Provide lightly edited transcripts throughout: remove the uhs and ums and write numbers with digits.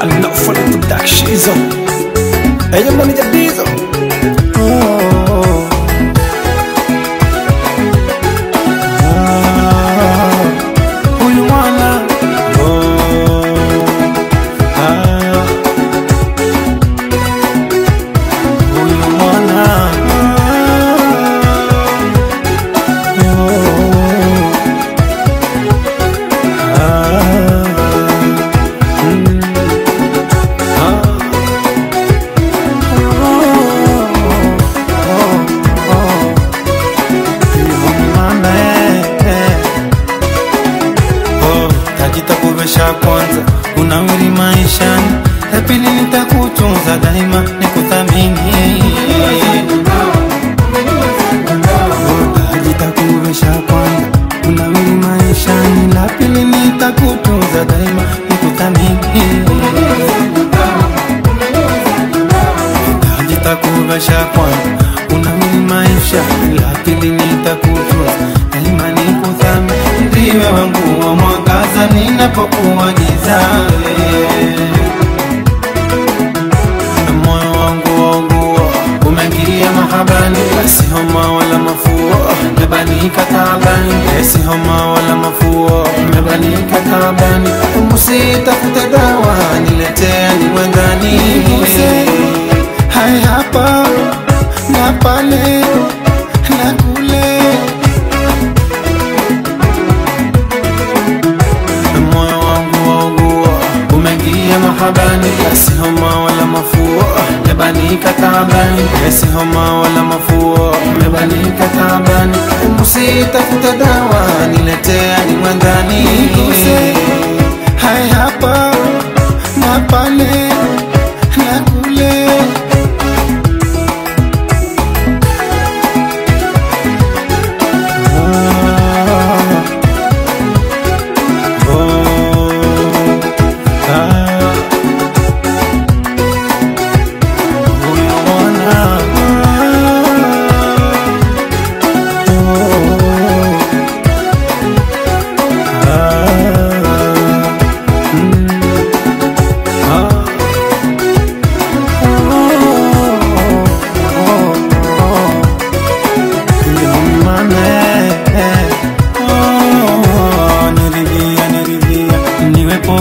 Alnafal Production. Hey, manager Diesel. Oh, ah, huyu mwana. Oh, ah, huyu mwana. Oh, ah, Nitakuvesha kwanza, unawiri maishani. La pili nitakutunza daima, nikuthamini. Nitakuvesha kwanza, unawiri maishani. La pili nitakutunza daima, nikuthamini. Nitakuvesha kwanza, unawiri maishani. La pili nitakutunza daima, nikuthamini. Ndiwe wangu wa mwangaza ninapokuwa gizani. Moyo wangu waugua, umeingia mahabani. Si homa wala mafua, nimebanika taabani. Si homa wala mafua, nimebanika taabani. Usitafute dawa, niletea niwe ndani. Hai hapa na pale na kule. Moyo wangu waugua, umeingia mahabani. Si homa wala mafua, nimebanika taabani. Si homa wala mafua, nimebanika taabani. Usitafute dawa, niletea niwe ndani. Hai hapa na pale na kule.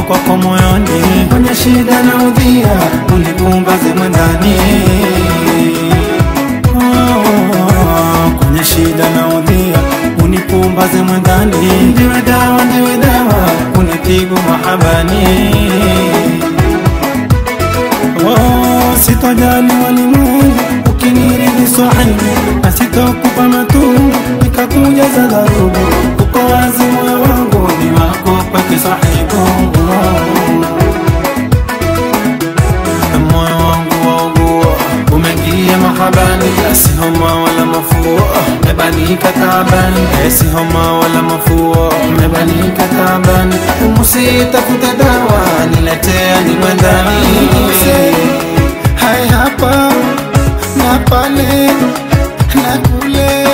Kwako moyoni, kwenye shida na udhia, unikumbaze mwendani. Kwenye shida na udhia, unikumbaze mwendani. Ndiwe dawa, ndiwe dawa, unitibu mahabani. Oh, sitojali walimwengu, ukiniridhi sahibu, na sitokupa matungu, nikakujaza dharubu. Uko wazi moyo wangu, ni wako kwake sahibu. Moyo wangu waugua, umeingia mahabani. Si homa wala mafua, nimebanika taabani. Si homa wala mafua, nimebanika taabani. Usitafute dawa, niletea niwe ndani. Hai hapa na pale na kule.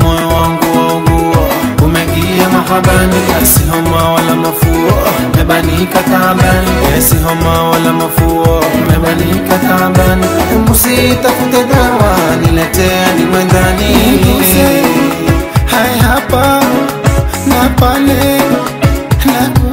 Moyo wangu waugua, umeingia mahabani. Si homa wala mafua, nimebanika taabani. Si homa wala mafua, nimebanika taabani. Usitafute dawa, niletea niwe ndani. Hai hapa na pale na kule.